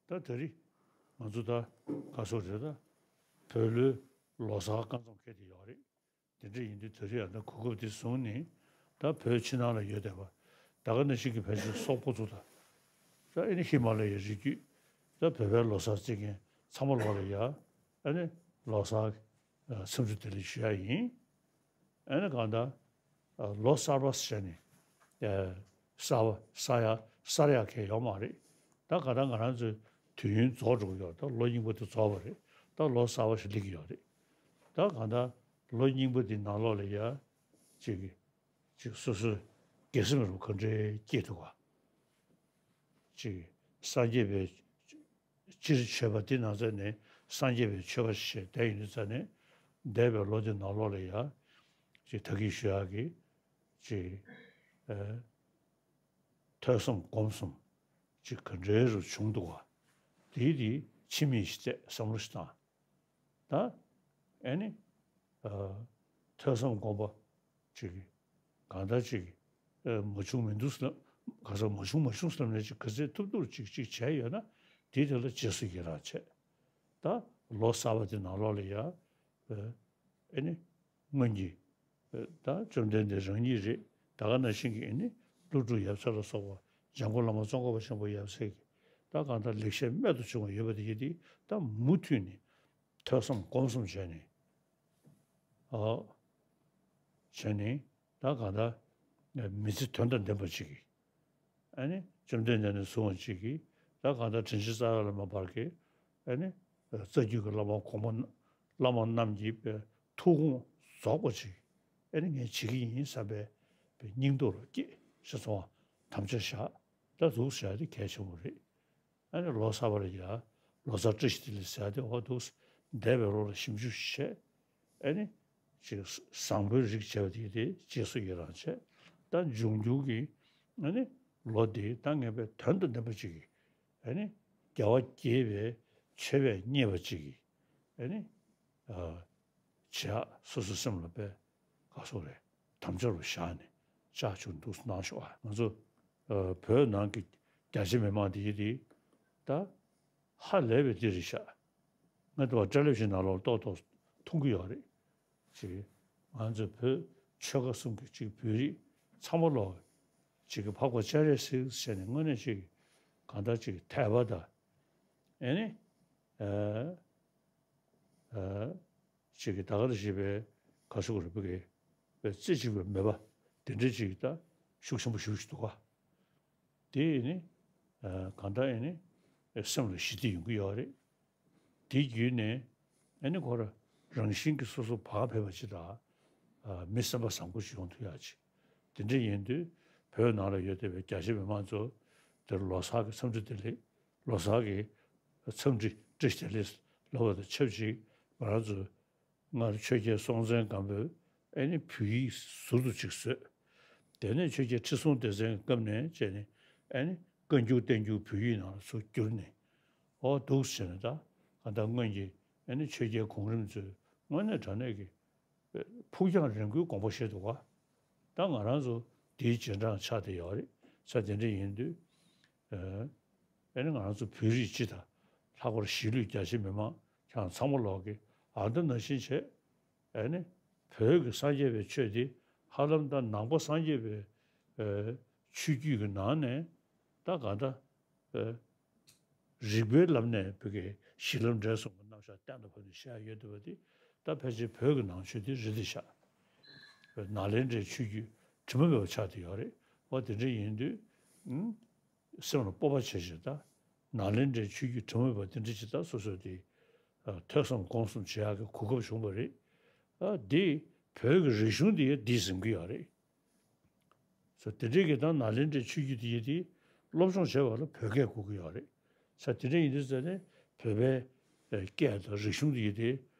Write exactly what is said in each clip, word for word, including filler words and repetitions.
ད་ད་རེས་ང་ཚོ་ད་ག་སོགས་རེད། ད་བོད་ལོའི་ལོ་གསར་སྐབས་མཚམས་འཁེལ་དེ་ཡོད་རེད། དེ་འདྲ་ཡིན་དུས་ད་རེས་ཡང་ད་གོ་སྐབས་དེ་བཟུང་ནས་ད་བོད་ཕྱི་ནང་ལ་ཡོད་བསྡད་པ་ད་ག་ནང་བཞིན་གྱི་ཕལ་ཆེར་སོག་པོ་ཚོ་དང་། ད་ཨ་ནི་ཧི་མ་ལ་ཡའི་རི་རྒྱུད། ད་བོད་པའི་ལོ་གསར་བརྩི་མཁན་ཚང་མ་ལོག་ལ་ཡ། ཨ་ནི་ལོ་གསར་འཚམས་འདྲི་བདེ་ལེགས་ཞུ་ཡ་ཡིན། ཨ་ནི་གང་ལྟར་ལོ་གསར་པ་ཟེར་ནས་གསར་པ་གསར་ཡ་གསར་ཡ་གང་ཡོད་མ་རེད། ད་གང་ལྟར་ང་རང་ཚོའི་དུས་ཡུན་རྫོགས་འགྲོ་གི་ཡོད། ད་ལོ་རྙིང་པ་དེ་རྫོགས་པ་རེད། ད་ལོ་གསར་པ་ཞིག་སླེབས་ཀྱི་ཡོད་རེད། ད་གང་ལྟར་ལོ་རྙིང་པ་དེ་ནང་ལོགས་ལ་ཡ་ཅིག་ཅིག་སོ་སོའི་དགེ་སེམས་རུ་ག་འདྲའི་སྐྱེས་འདུག་ག་ཅིག་སངས་རྒྱས་པའི་སྤྱིར་མཆོད་པ་འདི་ནང་ཚན་ནས་སངས་རྒྱས་པའི་མཆོད་པ་ཞེས་བསྡད་ཡོད་ནི་ཚན་ནས་འདས་པའི་ལོ་འདི་ནང་ལོགས་ལ་ཡ་ཅིག་ད་གིན་ཞུ་ཡག་གི་ཅིག་ཨ་ཐོས་བསམ་སྒོམ་གསུམ་ཅིག་ག་འདྲའི་རུ་བྱུང་འདུག་ག་དེའི་དེ་ཕྱི་མིག་ཞིག་བལྟས་བསམ་བློ་ཞིག་བཏང་། ད་ཨེ་ནི་ཨ་ཐོས་བསམ་སྒོམ་པ་ཅིག་གང་ལྟར་ཅིག་ཨ་མ་བྱུང་མི་འདུག་ཟེར་ན། ག་ས་མ་བྱུང་མ་བྱུང་ཟེར་ནས་ཅིག་ག་ཚད་ཐུབ་ཐུབ་ཅིག་ཅིག་བྱས་ཡོད་ན་དེ་དེ་ལ་རྗེས་སུ་ཡི་རང་བྱས། ད་ལོ་གསར་པ་དེ་ནང་ལོགས་ལ་ཡ་ཨ་ཨེ་ནི་སྔོན་གྱི་ཨ་ད་བཅོམ་ལྡན་འདས་རང་ཉིད་རེད། ད་ག་ནང་བཞིན་གྱི་ཨེ་ནི་ཀླུ་སྒྲུབ་ཡབ་སྲས་ལ་སོགས་པ་འཇམ་མགོན་བླ་མ་ཙོང་ཁ་པ་ཆེན་པོ་ཡབ་སྲས་ཀྱི་ད་གང་ལྟར་ལེགས་བཤད་རྨད་དུ་བྱུང་བ་ཡོད་པ་དེ་ཡིན་ཏེ་ད་མུ་མཐུད་ནས་ཐོས་བསམ་སྒོམ་གསུམ་བྱས་ནས། ཨོ། བྱས་ནས་ད་གང་ལྟར་མི་ཚེ་དོན་དང་ལྡན་པ་ཅིག་གིས། ཨ་ནི་བཅོམ་ལྡན་འདས་ནས་བཟུང་བ་ཅིག་གིས་ད་གང་ལྟར་དྲིན་ཅན་རྩ་བ་ལས་མར་བར་གྱི་ཨ་ནི་རྩ་རྒྱུད་ཀྱི་བླ་མ་གོང་མ་བླ་མ་རྣམས་ཀྱི་ཐུགས་དགོངས་རྫོགས་པ་ཅིག་ཨ་ནི་ངས་བྱེད་ཀྱི་ཡིན་བསམ་པའི་སྙིང་སྟོབས་ལ་སྐྱེས་ཞེས་སོང་བ་དམ་བཅའ་བཞག་ད་འདུག་བཞག་དེ་གལ་ཆེན་པོ་རེད། ཨ་ནི་ལོ་གསར་པ་ལ་ཡ་ལོ་གསར་བཀྲ་ཤིས་བདེ་ལེགས་ཟེར་ཏེ་འོ་འདུག་འདས་པའི་ལོ་ལ་ཞིབ་འཇུག་བྱས། ཨ་ནི་ཅིག་བཟང་པོའི་རིགས་བྱས་པ་དེ་དེ་རྗེས་སུ་ཡི་རང་བྱས། ད་འབྱུང་འགྱུར་གྱི་ཨ་ནི་ལོ་འདི་ད་ངེས་པའི་དོན་དང་ལྡན་པ་ཅིག་གིས་ཨ་ནི་རྒྱལ་བ་དགྱེས་པའི་མཆོད་པས་མཉེས་པ་ཅིག་གིས་ཨ་ནི་ཨ། བྱེད་ཡག་སོ་སོའི་སེམས་ལ་དཔེ་ག་སོགས་རེད། དམ་བཅའ་རུ་བཞག་ནས་ལྕགས་ཆུ་འདུག་གནང་ཤོག་ཨ། ང་ཚོ་ཨ་བོད་ནང་གི་རྒྱ་ཆེ་མི་མང་དེ་ཡིན་དེ་ད་ཧ་ལས་པའི་འདི་རེད་ཤག་ང་དེ་བ་སྤྲེལ་ལེབ་ཞིག་ནང་ལོགས་ཏོག་ཏོག་མཐོང་གི་ཡོད་རེད། ཅིག་ང་ཚོ་བོད་ཆོལ་ཁ་གསུམ་གྱི་ཅིག་བོད་རིགས་ཚང་མ་ལོག་ཅིག་གི་འཕགས་པ་སྤྱན་རས་གཟིགས་ཟེར་ནས་དངོས་གནས་ཅིག་གང་ལྟར་ཅིག་དད་པ་དང་ཨེ་ནི་ཨ། ཨ་ཅིག་གི་ད་ག་རེ་བྱེད་པའི་ག་ཤུག་རེ་བུ་གི་པའི་རྩེ་གཅིག་པའི་མོས་པ་དེ་འདྲའི་ཅིག་ད་ཤུགས་ཆེན་པོ་ཞུ་ཞུ་འདུག་ག་དེ་ཡིན་ནི་ཨ་གང་ལྟར་ཡིན་ནི་སེམས་ལ་ཞི་བདེ་ཡོང་གི་ཡོད་རེད། དེ་བརྒྱུད་ནས་ཨ་ནི་ཁོ་ར་རང་བཞིན་གྱི་སོ་སོ་བག་ཕེབས་པ་ཅིག་དང་ཨ་མི་སེམས་པ་བཟང་པོ་ཞིག་ཡོང་ཐུབ་ཡག་ཅིག་དེ་འདྲ་ཡིན་དུས་བོད་ནང་ལ་ཡོད་བསྡད་པའི་རྒྱ་ཆེ་མི་མང་ཚོ་དེར་ལོ་གསར་གྱི་འཚམས་འདྲི་བདེ་ལེགས། ལོ་གསར་གྱི་འཚམས་འདྲི་བཀྲ་ཤིས་བདེ་ལེགས་ལབ་པ་དང་ཆབས་ཅིག་ང་རང་ཚོ་སྔར་ཆོས་རྒྱལ་སྲོང་བཙན་སྒམ་པོས་ཨེ་ནི་བོད་ཡིག་ཟུར་དུ་ཅིག་བཟོས། དེ་ནས་ཆོས་རྒྱལ་ཁྲི་སྲོང་ལྡེ་བཙན་གྱི་སྐབས་ནས་བྱས་ནས་ཨེ་ནི་བཀའ་འགྱུར་བསྟན་འགྱུར་བོད་ཡིག་ནང་ལ་ཚུར་བསྒྱུར་ནས་ཨོ་འདུག་ཟེར་ནས་ད་ག་ད་སྔོན་གྱི་ཨེ་ནི་ཆོས་རྒྱལ་གོང་རིམ་ཚོས་དངོས་གནས་དྲང་གནས་ཀྱི་ཕུགས་རྒྱང་རིང་པོའི་དགོངས་པ་བཞེས་འདུག་ག་ད་ང་རང་ཚོ་དེའི་རྗེས་འབྲང་ཆགས་བསྡད་ཡོད་རེད། ས་དེ་འདྲ་ཡིན་དུས་ཨ་ཨེ་ནི་ང་རང་ཚོ་བོད་རིགས་སྤྱི་དང་ལྷག་པར་གཞིས་ལུས་རྒྱ་ཆེ་མི་མང་ཁྱེད་རང་ཚང་མ་ལོག་གི་ཨ་མདའ་ནང་བཞིན་བྱས་ཨེ་ནི་བོད་ཀྱི་སངས་རྒྱས་པའི་ཆོས་འདི་ཧ་ལམ་ད་ནང་པ་སངས་རྒྱས་པའི་ཨ་ཆོས་བརྒྱུད་ཀྱི་ནང་ནས་ད་གང་ལྟར། རིགས་པའི་ལམ་ནས་བོད་ཀྱི་གཞི་ལམ་འབྲས་གསུམ་གྱི་རྣམ་གཞག་གཏན་དུ་ཕབ་ནས་བཤད་ཡོད་འདུག་པ་དེ་ད་ཕལ་ཆེར་བོད་ཀྱི་ནང་ཆོས་དེ་རེད་དེ་ཤག་ནཱ་ལེནྡྲའི་ཆོས་བརྒྱུད་དྲི་མ་མེད་པ་ཆགས་བསྡད་ཡོད་རེད། འོ་དེ་འདྲ་ཡིན་དུས་སེམས་ལ་སྤོབས་པ་བྱས་བྱས་ད་ནཱ་ལེནྡྲའི་ཆོས་བརྒྱུད་དྲི་མ་མེད་པ་དེ་འདྲ་ཅིག་ད་སོ་སོ་དེ་ཐོས་བསམ་སྒོམ་གསུམ་བྱེད་ཡག་གི་གོ་སྐབས་བྱུང་བ་རེད། འདི་བོད་ཀྱི་རིག་གཞུང་འདི་འདི་ཟིན་གྱི་ཡོད་རེད། ས་དེ་འདྲའི་གི་དང་ནཱ་ལེནྡྲའི་ཆོས་བརྒྱུད་དེ་ཡི་དེ་སློབ་སྦྱོང་བྱེད་པ་ལ་བོད་སྐད་དགོས་ཀྱི་ཡོད་རེད། ས་དེ་འདྲ་ཡིན་དུས་ཙ་ནས་བོད་པའི་སྐད་དང་རིག་གཞུང་དེ་ཡི་དེ་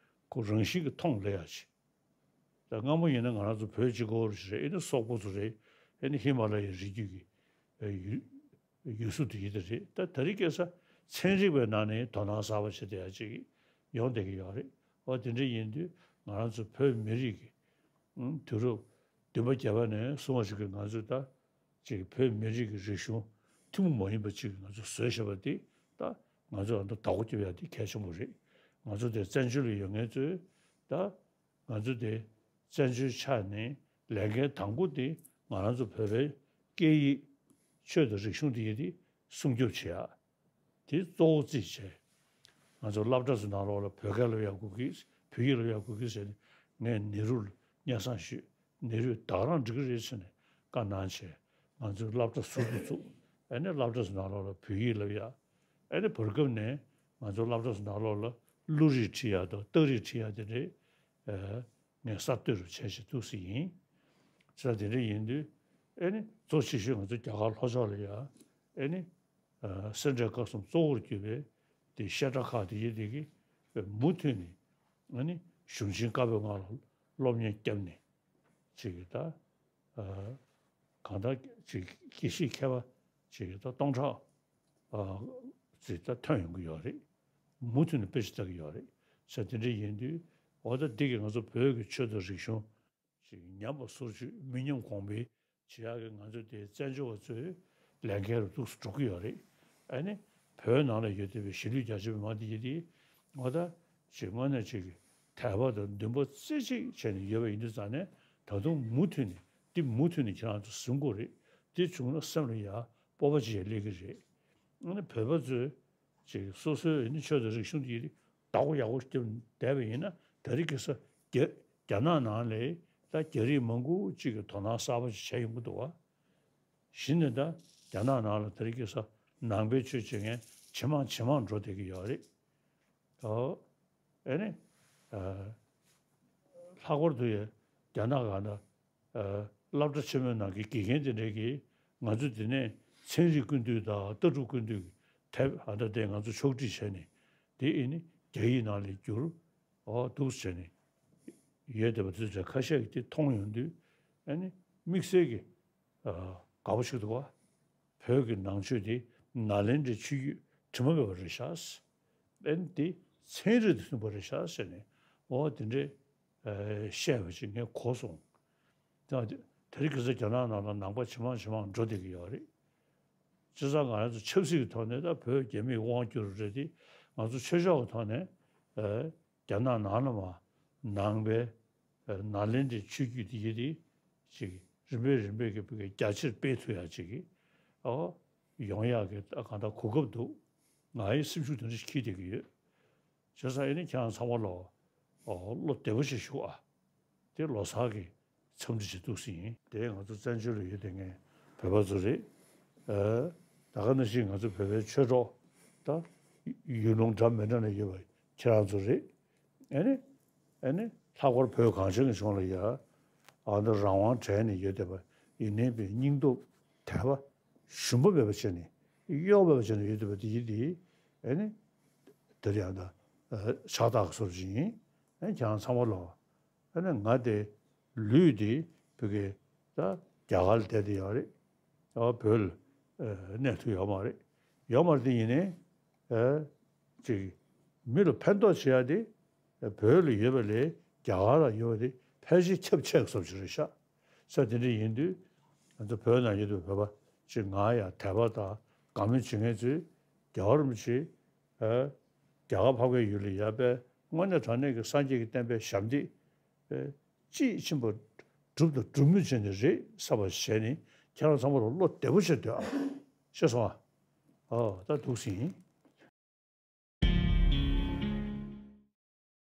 ཁོ་རང་བཞིན་གྱི་མཐོང་ལེ་ཡག་ཅིག་ད་སྔ་མོ་ཡིན་ན་ང་རང་ཚོ་བོད་གཅིག་པོ་རེད། ཨེ་ནི་སོག་པོ་ཚོ་རེད། ཨེ་ནི་ཧི་མ་ལ་ཡའི་རི་རྒྱུད་ཀྱི་ཡུལ་ཡུལ་སྲོལ་དེ་ཡི་དེ་རེད། ད་ད་རེས་ཀྱི་ས་ཚན་རིག་པའི་ནང་ནས་དོ་སྣང་གསར་པ་བྱེད་བསྡད་ཡག་ཅིག་ཡོང་བསྡད་ཀྱི་ཡོད་རེད། འོ་དེ་འདྲ་ཡིན་དུས་ང་རང་ཚོ་བོད་མི་རིགས་ཀྱི་དུས་རབས་བདུན་པ་བརྒྱད་པ་ནས་གསུངས་པ་ཞིག་གིས་ང་ཚོས་ད་ཅིག་བོད་མི་རིགས་ཀྱི་རིག་གཞུང་ཐུན་མོང་མ་ཡིན་པ་ཅིག་ང་ཚོས་བཟོས་བཞག་པ་དེ་ད་ ང་ཚོས་ཨ་ནི་བདག་པོ་རྒྱབ་ཡ་དེ་གལ་ཆེན་པོ་རེད། ང་ཚོ་དེ་བཙན་བྱོལ་ལ་ཡོད་མཁན་ཚོས་ད་ང་ཚོ་དེ་བཙན་བྱོལ་ཆགས་ནས་ལས་འགན་དང་པོ་དེ་ང་རང་ཚོ་བོད་པའི་སྐད་ཡིག་ཆོས་དང་རིག་གཞུང་དེ་ཡི་དེ་སྲུང་སྐྱོབ་བྱེད་ཡ། དེ་གཙོ་བོ་རྩིས་བྱས། ང་ཚོ་སློབ་གྲྭ་ཚོ་ནང་ལོགས་ལ་བོད་སྐད་སློབ་ཡག་དགོས་ཀྱི། བོད་ཡིག་སློབ་ཡག་དགོས་ཀྱི་ཟེར་ནས་ངས་ནེ་རུ་ལ་སྙན་སེང་ཞུས། ནེ་རུས་ད་ག་རང་འགྲིག་གི་རེད་ཟེར་ནས་བཀའ་གནང་བྱས། ང་ཚོས་སློབ་གྲྭ་ཟུར་དུ་བཙུགས། ཨ་ནི་སློབ་གྲྭ་ཚོ་ནང་ལོགས་ལ་བོད་ཡིག་སློབ་ཡག་ཨ་ནི་བར་སྐབས་ནས་ང་ཚོ་སློབ་གྲྭ་ཚོ་ནང་ལོགས་ལ་གླུ་རིགས་ཁྲིད་ཡག་དང་རྟགས་རིགས་ཁྲིད་ཡག་དེ་འདྲའི་ངས་གསར་གཏོད་རུ་བྱས་བྱས་འདུག་སེ་ཡིན། ས་དེ་འདྲ་ཡིན་དུས་ཨ་ནི་གཙོ་ཆེ་ཤོས་ང་ཚོ་རྒྱ་གར་ལྷོ་ཕྱོགས་ལ་ཡ་ཨ་ནི་སེ་འབྲས་དཀར་གསུམ་གཙོ་བོར་གྱུར་པའི་དེ་བཤད་གྲྭ་ཁག་དེ་ཡི་དེ་གི་མུ་མཐུད་ནས་ཨ་ནི་གཞུང་ཆེན་བཀའ་པོད་ལྔ་ལ་སློབ་གཉེར་བརྒྱབ་ནས་ཅིག་གི་ད་གང་ལྟར་ཅིག་དགེ་བཤེས་མཁས་པ་ཅིག་གི་ད་སྟོང་ཕྲག་ཅིག་ད་ཐོན་ཡོང་གི་ཡོད་རེད། མུ་མཐུད་ནས་དཔེ་ཆ་ལྟ་གི་ཡོད་རེད། ས་དེ་འདྲ་ཡིན་དུས་འོ་ད་འདི་གི་ང་ཚོ་བོད་ཀྱི་ཆོས་དང་རིག་གཞུང་ཅིག་ཉམས་པ་སོར་ཆུད་མི་ཉམས་གོང་འཕེལ་བྱེད་ཡག་གི་ང་ཚོ་དེ་བཙན་བྱོལ་བ་ཚོའི་ལས་འགན་རུ་འདུག་སེ་འགྲོ་གི་ཡོད་རེད། ཨ་ནི་བོད་ནང་ལ་ཡོད་བསྡད་པའི་གཞིས་ལུས་རྒྱ་ཆེ་མི་མང་དེ་ཡིན་དེ་ངོ་ད་ཅིག་དངོས་གནས་ཅིག་དད་པ་དང་འདུན་པ་རྩེ་གཅིག་བྱས་ནས་ཡོད་པ་ཡིན་དུས་ཙང་ནས་ད་དུང་མུ་མཐུད་ནས་འདི་མུ་མཐུད་ནས་ཁྱེད་རང་ཚོ་ཟིན་དགོས་རེད། འདི་བྱུང་ན་སེམས་ལ་ཡ་སྤོབས་པ་ཅིག་ཡ་སླེབས་ཀྱི་རེད། ཨ་ནི་བོད་པ་ཚོས་ཅིག་སོ་སོའི་ཨ་ནི་ཆོས་དང་རིག་གཞུང་དེ་བདག་པོ་ཡག་པོ་རྒྱབ་བསྡད་པ་ཡིན་ན་ད་རེས་ཀྱི་ས་རྒྱ་རྒྱ་ནག་ནང་ལ་ད་རྒྱ་རིགས་མང་པོ་ཅིག་གིས་དོ་སྣང་གསར་པ་ཅིག་བྱས་ཡོང་གི་འདུག་བ། གཞི་ནས་ད་རྒྱ་ནག་ནང་ལ་ད་རེས་ཀྱི་ས་ནང་པའི་ཆོས་བྱེད་མཁན་ཇེ་མང་ཇེ་མང་འགྲོ་བསྡད་ཀྱི་ཡོད་རེད། ཨོ། ཨེ་ནི། ཨ། ལྷག་པར་དུ་ཡ་རྒྱ་ནག་ག་ན། ཨ། སློབ་གྲྭ་ཆེན་མོའི་ནང་གི་དགེ་རྒན་དེ་འདྲས་ཀྱིས་ང་ཚོ་འདི་ནས་ཚན་རིག་ཀུན་བཏུས་དང་ལྟ་གྲུབ་ཀུན་བཏུས་ཀྱི་དེབ་ཨ་འདྲ་དེ་ང་ཚོ་ཕྱོགས་སྒྲིག་བྱས་ནས་དེ་ཨེ་ནི་རྒྱ་ཡིག་ནང་ལ་བསྒྱུར། ཨོ་འདུག་སེ་བྱས་ནས་ཡོད་བསྡད་པ་དེ་ཚོ་ཁ་ཤས་ཀྱིས་དེ་མཐོང་ཡོང་དུས་ཨེ་ནི་དམིགས་བསལ་གྱི་ཨ། དགའ་པོ་ཞིག་འདུག་བ། བོད་ཀྱི་ནང་ཆོས་འདི་ནཱ་ལེནྡྲའི་ཆོས་བརྒྱུད་དྲི་མ་མེད་པ་རེད་ཤག་ཨེ་ནི་འདི་ཚན་རིག་དང་མཐུན་པ་རེད་ཤག་ཟེར་ནས་འོ་དེ་འདྲའི་ཨ། བཤད་པ་ཅིག་ངས་གོ་སོང་། ད་དེ་རིང་ཁ་སང་རྒྱ་ནག་ནང་ལ་ནང་པ་ཇེ་མང་ཇེ་མང་འགྲོ་བསྡད་ཀྱི་ཡོད་རེད། བྱས་ཙང་ང་རང་ཚོ་ཆབ་སྲིད་ཀྱི་ཐོག་ནས་ད་བོད་རྒྱ་མིས་དབང་བསྒྱུར་རེད་དེ་ང་ཚོ་ཆོས་ཕྱོགས་ཀྱི་ཐོག་ནས་ཨ། རྒྱ་ནག་ནང་ལ་མ་ནང་པའི་ནཱ་ལེནྡྲའི་ཆོས་བརྒྱུད་དེ་ཡི་དེ་ཅིག་རིམ་པས་རིམ་པས་ཀྱི་བོད་སྐད་རྒྱ་ཆེར་སྤེལ་ཐུབ་ཡག་ཅིག་གི་ཨོ་ཡོང་ཡག་གི་གང་ལྟར་གོ་སྐབས་འདུག་ང་ཡི་སེམས་ཤུགས་དེ་འདྲ་ཞིག་འཁྱེར་བསྡད་ཀྱི་ཡོད། བྱས་ཙང་ཨེ་ནི་ཁྱེད་རང་ཚང་མ་ལ་ཨོ་བློ་བདེ་པོ་ཞིག་ཞུ་ཨ། དེ་ལོ་གསར་གྱི་འཚམས་འདྲི་ཞིག་འདུག་སེ་ཡིན། དེ་ང་ཚོ་བཙན་བྱོལ་ལ་ཡོད་དེ་ངས་བོད་པ་ཚོ་རེད། ཨ། ད་ག་ནང་བཞིན་ང་ཚོ་བོད་པའི་ཆོས་གྲོགས་ད་ཡུལ་ལུང་འདྲ་མི་འདྲ་ནས་ཡོད་པ་ཁྱེད་རང་ཚོ་རེད། ཨེ་ནི། ཨེ་ནི། ལྷག་པར་བོད་གངས་ཅན་གྱི་ལྗོངས་ལ་ཡ། ཨ་ནི་རང་དབང་བྲལ་ནས་ཡོད་བསྡད་པ་ཡིན་ནའི་པའི་སྙིང་སྟོབས་དད་པ་ཞུམ་པ་མེད་པ་བྱས་ནས་གཡོ་བ་མེད་པ་བྱས་ནས་ཡོད་བསྡད་པ་དེ་ཡིན་དེ། ཨེ་ནི། དེ་ལ་ཡང་ད་ཕྱག་རྟགས་ཀྱི་བཟོ་འདྲ་ཅིག་ཡིན། ཨེ་ཁྱེད་རང་ཚང་མ་ལོ། ཨ་ནི་ང་དེ་ལུས་དེ་བོད་ཀྱི་ད་རྒྱ་གར་ལ་བསྡད་དེ་ཡོད་རེད། ཨ་བོད་ལ་ཨ་གནས་ཐུབ་ཡོད་མ་རེད། ཡོད་མ་རེད་དེ་ཡིན་ནའི་ཨ་ཅིག་མི་ལ་ཕན་ཐོགས་བྱེད་ཡ་དེ་བོད་ལ་ཡོད་པ་ལས་རྒྱ་གར་ལ་ཡོད་པ་དེ་ཕལ་ཆེར་ཁྱབ་ཆེ་བཟོ་ཅིག་རེད་ཤག་ས་དེ་འདྲ་ཡིན་དུས་ང་ཚོ་བོད་ནང་ཡོད་དུས་བོད་པ་ཅིག་ང་ཡ་དད་པ་དང་དགའ་མོས་བྱེད་མཁན་ཚོས་རྒྱ་གར་མི་ཅིག་ཨ། རྒྱ་གར་འཕགས་པའི་ཡུལ་ལ་ཡར་པས་དངོས་གནས་དྲང་གནས་ཀྱི་སངས་རྒྱས་ཀྱི་བསྟན་པའི་ཞབས་འདེགས་པས་དཔྱིས་ཕྱིན་པ་སྒྲུབ་དང་སྒྲུབ་མུས་བྱས་ནས་རེད་བསམ་པ་བྱས་ནས་ཁྱེད་རང་ཚང་མ་ལ་བློ་བདེ་པོ་བྱས་སྡོད་ཨ། ཤེས་སོང་ཨ། ཨོ་ད་འདུག་སེ་ཡིན།